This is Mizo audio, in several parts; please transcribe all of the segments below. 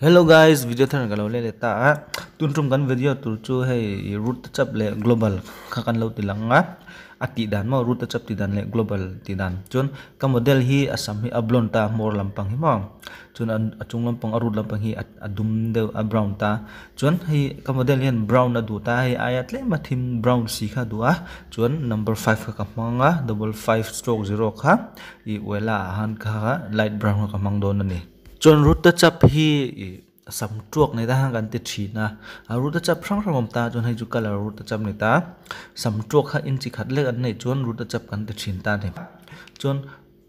Hello guys video thar ka lo le leh ta a tun tum kan video tur chu hei root touch up leh global kha kan lo ti lang a a tih dan maw root touch up tih dan leh global tih dan chuan ka model hi a sam hi a blonde ta hmawr lampang hi maw chuan a chung lampang a root lampang hi a dum deuh a brown ta chuan hei ka model hian brown a duh ta hei aia tlem a thim brown si kha a duh a chuan number five kha ka hmang a double five stroke zero kha ih uela ah khan kha light brown kha ka hmang dawn a ni. Chuan root touch up hi ih sam tuak nei ta khan kan ti thin a a root touch up hrang hrang a awm ta chuan hei chu colour root touch up a ni ta sam tuak kha inchi khat lek an neih chuan root touch up kan ti thin ta a ni chuan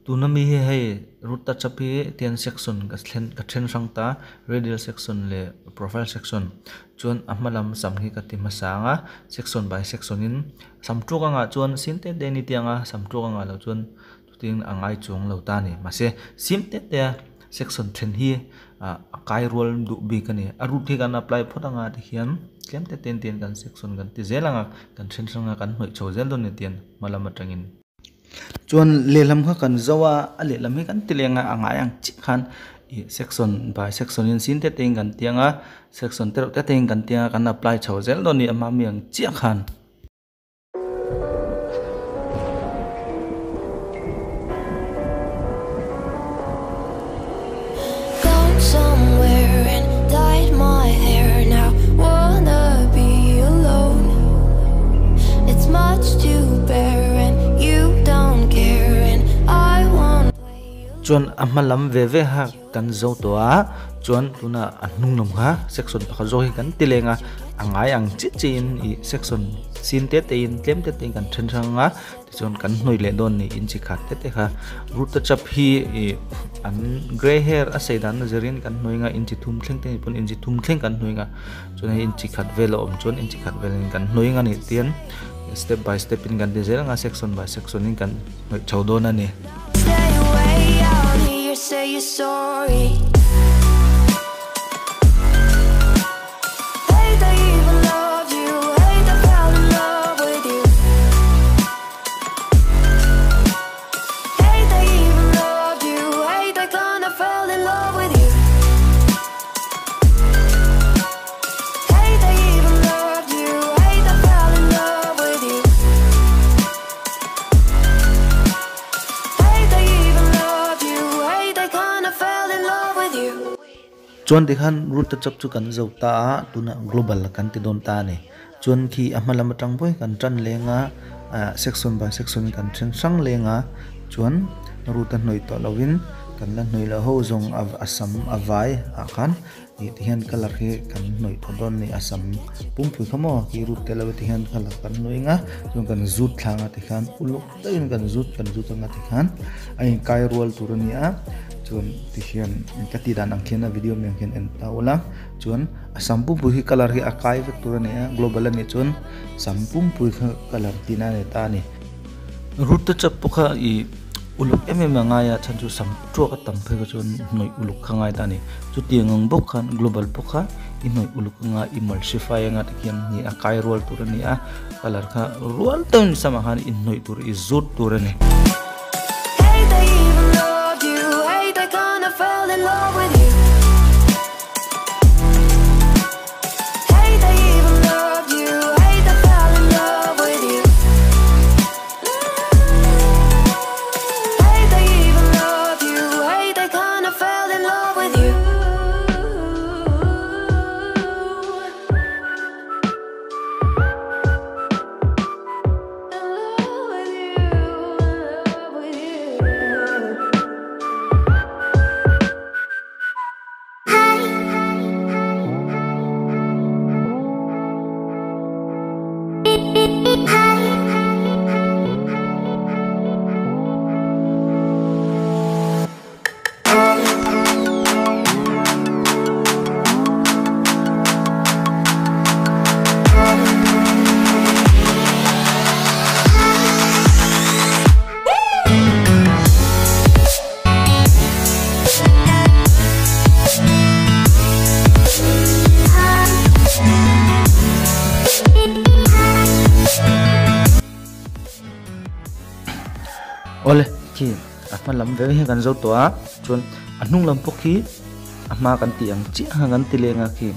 tuna mi hi hei root touch up hi tian section ka thlen ka then hrang ta radial section leh profile section chuan a hma lam sam hi ka ti hmasa ang a section by section in sam tuak angah chuan sin te te a ni tiang a sam tuak angah loh chuan Chutin a ngai chuang lo ta a ni. Mahse, sim te te a section then hi a kai rual duh bik a ni. A root hi kan apply phawt anga tikhian tlem te te in kan section kan ti zel anga kan then hrang a kan hnawih chho zel dawn a ni tian hma lam atangin. Chuan lehlam kha kan zo a, a lehlam hi kan ti leng a, a ngai ang chiah khan ih section by section in sin te te in kan ti anga section te reuh te te in kan ti anga kan apply chho zel dawn a ni a hma mi ang chiah khan. Chuan a hma lam ve ve kha kan zo tawh a chuan tunah a hnung lam kha section pakhat zawk hi kan ti leng a a ngai ang chiah chiah in ih section sin te te in tlem te te in kan then hrang a tichuan kan hnawih leh dawn ni inchi khat te te kha root touch up hi ih an grey hair a sei dan a zirin kan hnawih anga inchi thum thleng te anih pawn inchi thum thleng kan hnawih anga chuan hei inchi khat vel a awm chuan inchi khat velin kan hnawih anga ni tian step by step in kan ti zel anga section by section in kan hnawih chho dawn a ni. Chuan tikhan root touch up chu kan zo ta a, tunah global kan ti dawn ta a ni. Chuan khi a hma lam atang pawhin kan tan leng a, section by section in kan then hrang leng a, chuan root a hnawih tawh lovin kan la hnawih loh ho zawng a sam a vai ah khan Ih ti hian colour hi kan hnawih tawh dawn a ni a sam pumpui kha maw khi rut tel lo ti hian colour kan hnawih ang a chuan kan zut thla anga tikhan uluk deuhin kan zut kan zut anga tikhan a inkai rual tur a ni a chuan tihian ka tih dan ang khian a video mi ang khian en ta ula chuan a sam pumpui hi colour hi a kai vek tur a ni a global a nih chuan sam pumpui kha colour tihna a ni ta a ni. Root te chap pawh kha ih uluk em em a ngai a chhan chu sam tuak a tam phei kha chuan hnawih uluk kha ngai ta a ni chutiang ang bawk khan global pawh kha i hnawih uluk anga i emulsify anga tikhian hi a kai rual tur a ni a colour kha rual deuhin samah khan i hnawih tur i zut tur a ni. Awle khi a hma lam ve hi kan zo tawh a chuan a hnung lam pawh khi A hma kan tih ang chiah kha kan ti leng a khi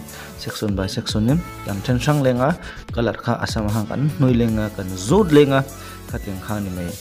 section by section in kan then hrang leng a colour kha a sam kha kan hnui leng a kan zawt leng a khatiang kha ni mai.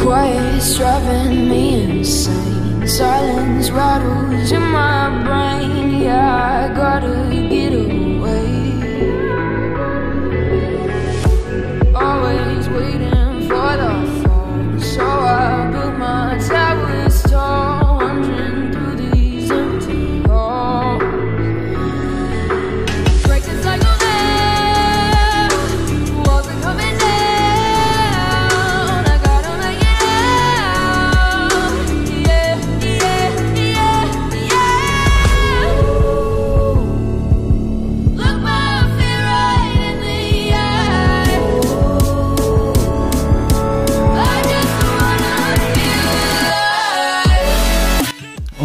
Quiet's driving me insane. Silence rattles in my brain. Yeah, I gotta get away. Always waiting for the fall, so I built my towers tall, wandering through these empty halls. Break the cycle now, walls are coming down. I gotta make it out. Yeah, yeah, yeah, yeah. Look my fear right in the eye. I just wanna feel alive.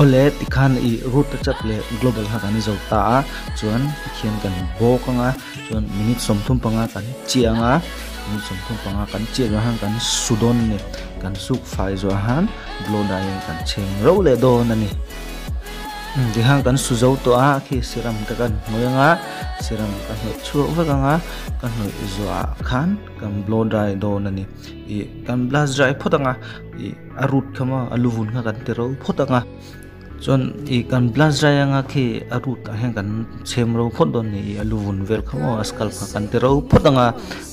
Ole tikhan i root chap le global ha kan zo ta a chuan tikhian kan bawk anga chuan minute 35 kan chianga minute 35 kan chiang han kan sudon ne kan suk fai zo han blow dai kan cheng ro le don ani dihang kan su zo to a khi siram te kan hnuai siram kan hnawih chhuak vek anga kan hnawih zuah khan kan blow dry dawn ani i kan blast dry phawt anga i a root kha maw a luvun kha kan ti ro phawt anga chuan i kan blast dry anga khi a root ah hian kan chhem ro phawt dawn ni i a luvun vel kha maw a scalp kha kan ti ro phawt anga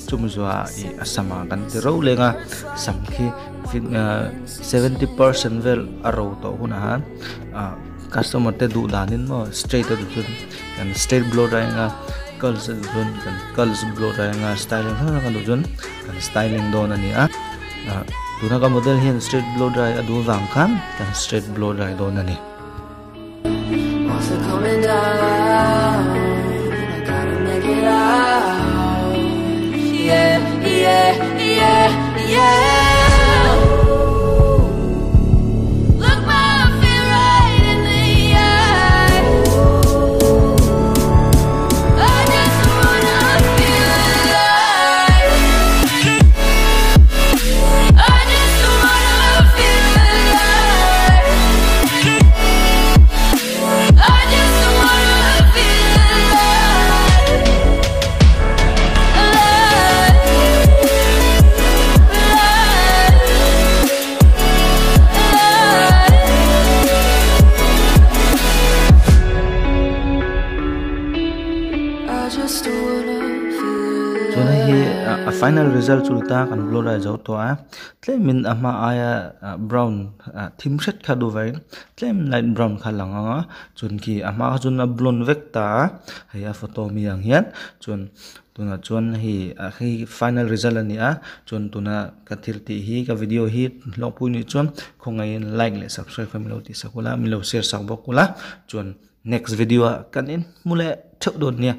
chumi zuah i a sama kan ti ro lenga sam khi 70% vel a ro tawh hunah han customer te duh danin maw straight a duh chuan kan straight blow dry anga curls a duh chuan kan curls blow dry anga styling hrang hrang a duh chuan kan styling dawn ani a tuna ka model hian straight blow dry a duh vang khan kan straight blow dry dawn ani. Walls are coming down, I gotta make it out. Yeah, yeah, yeah, yeah. Look my fear right in the eye. I just wanna feel alive. I just wanna feel alive. Final result chu ta kan blow dry zo tawh a, tlemin a hma aia brown thim hret kha duh vangin tlem light brown kha a lang ang a, chuan khi a hma kha chuan a blonde vek ta a, hei a photo mi ang hian chuan tunah chuan hei hei final result a ni a, chuan tuna ka thil tih hi ka video hi hlawhpui nih chuan khawngaihin like leh subscribe kha min lo tih sak ula min lo share sak bawk ula chuan next video ah kan inhmu leh theuh dawn nia.